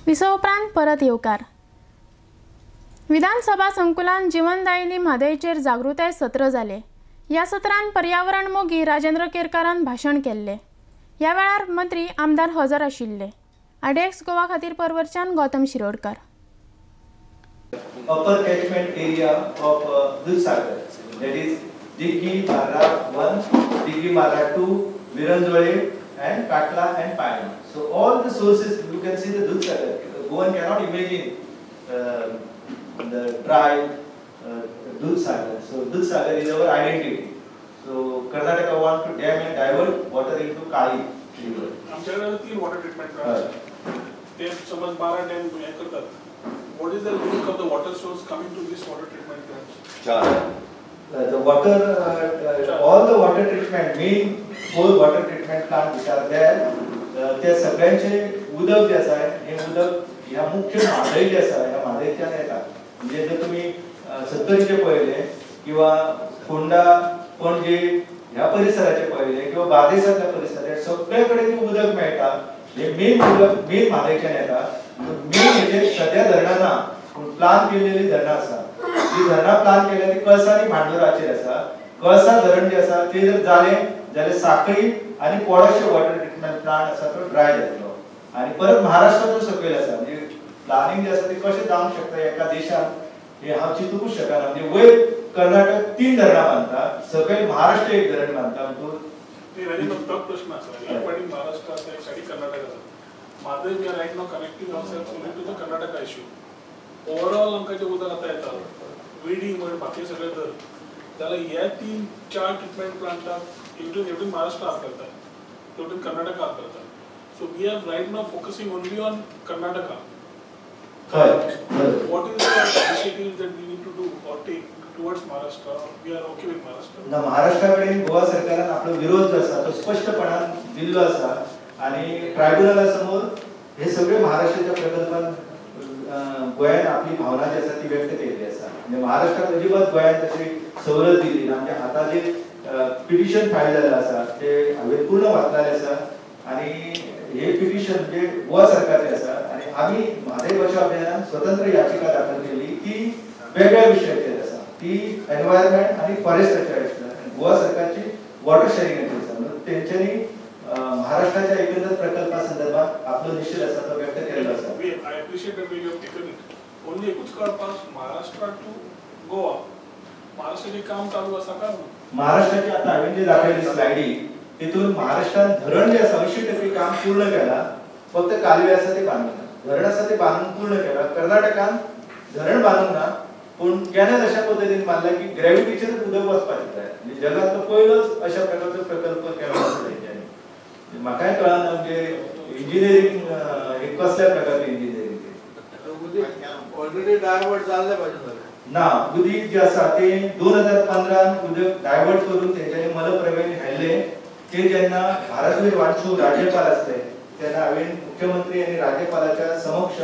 विसव उपरांत परत येवकार. विधानसभा संकुलान जीवनदायिनी म्हादयचेर जागृताय सत्र जाले. ह्या सत्रान पर्यावरण मोगी राजेंद्र केरकारान भाशण केल्ले. ह्या वेळार मंत्री आमदार हजर आशिल्ले. आरडीएक्स गोवा खातीर परवरच्यान Gautam Shirodkar. Upper catchment area of Dudhsagar, that is Diggi Marra 1, Diggi Marra 2, Viranjole and Katla and Payana. So all the sources you can see the Dudhsagar. Goan cannot imagine the dry Dudhsagar. So Dudhsagar is our identity. So Karnataka want to dam and divert water into Kali river. आमच्याकडे तीन water treatment plant ते समज 12 dam हे करतात. What is the link of the water source coming to this water treatment plants? The water, all the water treatment, main four water treatment plant which are there, ते सगळ्यांचे उदक जे आसा हे उदक ह्या मुख्य म्हादय जे आसा ह्या म्हादयच्यान येता. म्हणजे जर तुमी सत्तरीचे पळयले किंवा फोंडा पणजे ह्या परिसराचे पळयले किंवा बार्देसांतल्या परिसराचे सगळे कडेन उदक मेळटा. हे मेन उदक मेन म्हादयच्यान येता. मेन हेजेर सद्या धरणां ना पूण प्लान केलेली धरणां आसा. जी धरणां प्लान केल्या ती कळसा आनी भांडुराचेर आसा. कळसा धरण जे आसा ते जर जालें जाल्यार साखळी आनी पोडोशे वॉटर ट्रिटमेंट प्लांट आसा तो ड्राय जातलो आनी परत महाराष्ट्राचो सकयल आसा. म्हणजे प्लानिंग जे आसा ते कशें जावंक शकता एका देशांत हे हांव चिंतूकूच शकना. म्हणजे वयर कर्नाटक 3 धरणां बांदता, सकयल महाराष्ट्र 1 धरण बांदता. तो प्रश्न आसा, एक पाटी महाराष्ट्र आसा, एक सायडीक कर्नाटक आसा. Mhadei we are right now connecting ourselves only to the Karnataka issue. Overall आमकां जें उदक आतां येता वेडींग म्हण बाकी सगळें धर जाल्यार हे 3-4 ट्रिटमेंट प्लांटाक हेवटेन महाराष्ट्र हात करता, तेवटेन कर्नाटका हात करता. So we are right now focusing only on Karnataka. What is the initiative that we need to do or take towards Maharashtra? We are okay with Maharashtra. ना महाराष्ट्रा कडेन गोवा सरकारान आपलो विरोध जो आसा तो स्पश्टपणान दिल्लो आसा आनी ट्रायब्युनला समोर हे सगळे महाराष्ट्राच्या प्रकल्पान गोंयान आपली भावना जी आसा ती व्यक्त केल्ली आसा. म्हणजे महाराष्ट्राक अजिबात गोंयान तशी सवलत दिली ना. म्हणजे आतां जे पिटिशन फायल जाल्लें आसा ते हांवें पूर्ण वाचलेलें आसा आनी हे पिटिशन म्हणजे गोवा सरकारचें आसा आनी आमी म्हादय बचाव अभियानान स्वतंत्र याचिका दाखल केली ती वेगळ्या विशयाचेर आसा. ती एनवायरमेंट आनी फॉरेस्टाचेर आसा आनी गोवा सरकारची वॉटर शेरिंगाचेर आसा. म्हणून तेंच्यांनी महाराष्ट्राच्या एकंदर प्रकल्पा संदर्भात आपलो निषेध आसा तो व्यक्त केल्लो आसा. I appreciate that you have taken it. Only एकूच कळपाक महाराष्ट्र टू गोवा महाराष्ट्राचें काम चालू आसा काय? महाराष्ट्राची आतां हांवें जी दाखयली स्लायडी तितून महाराष्ट्रान धरण जे आसा 80% काम पूर्ण केलां, फक्त कालवे आसा ते बांदूंक ना, धरण आसा ते बांदून पूर्ण केलां. कर्नाटकान धरण बांदूंक ना पूण कॅनल अशा पद्दतीन बांदला की ग्रॅविटीचेर उदक वचपाचें जाय. म्हणजे जगांतलो पयलोच अशा प्रकारचो प्रकल्प केलो आसा तेंच्यांनी. म्हाकाय कळना म्हणजे इंजिनियरींग हे कसल्या प्रकारचें इंजिनियरींग ऑलरेडी डायवर्ट जाल्ले पाहिजे ना. उदीक जे आसा ते 2015 उदक डायवर्ट करून तेंच्यांनी मलप्रभेन हाडलें. ते जेन्ना भारतवीर वांचू राज्यपाल आसले तेन्ना हांवें मुख्यमंत्री आनी राज्यपालाच्या समक्ष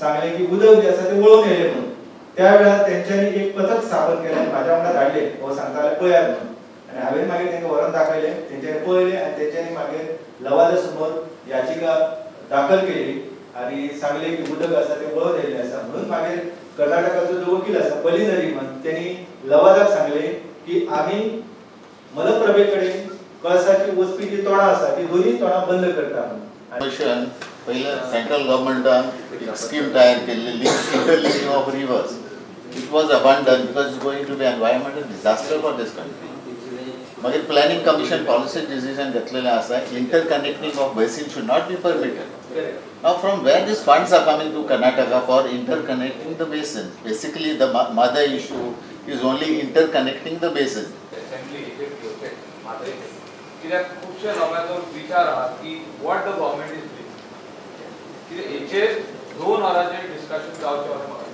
सांगलें की उदक जें आसा तें वळोवन येयलें म्हणून. त्या वेळार तेंच्यांनी एक पथक स्थापन केलें आनी म्हाज्या वांगडा धाडलें, हो सांगताले पळयात म्हणून. आनी हांवें मागीर तांकां व्हरोन दाखयलें, तेंच्यांनी पळयलें आनी तेंच्यांनी मागीर लवादा समोर याचिका दाखल केली आनी सांगलें की उदक आसा तें वळोवन येयल्लें आसा म्हणून. मागीर कर्नाटकाचो जो वकील आसा बली नरीमन तेणी लवादाक सांगलें की आमी मलप्रभे कडेन कळसाची वचपी जी तोंडां आसा ती दोनूय तोंडां बंद करता म्हणून. पयलें सेंट्रल गव्हर्मेंटान एक स्कीम तयार केल्ली interlinking of rivers. It was abandoned because it's going to be environmental disaster for this country. मागीर प्लॅनिंग कमिशन पॉलिसी डिसिजन घेतलेलें आसा interconnecting of basin should not be permitted. Now from where these funds are coming to Karnataka for interconnecting the basins? Basically the mother issue is only interconnecting the basin. Assembly घेवचें म्हादयचें कित्याक खुबशे लोकांचो विचार आहा की what the government is doing. कित्याक हेचेर 2 वरांचेर डिस्कशन जावचें अशें म्हाका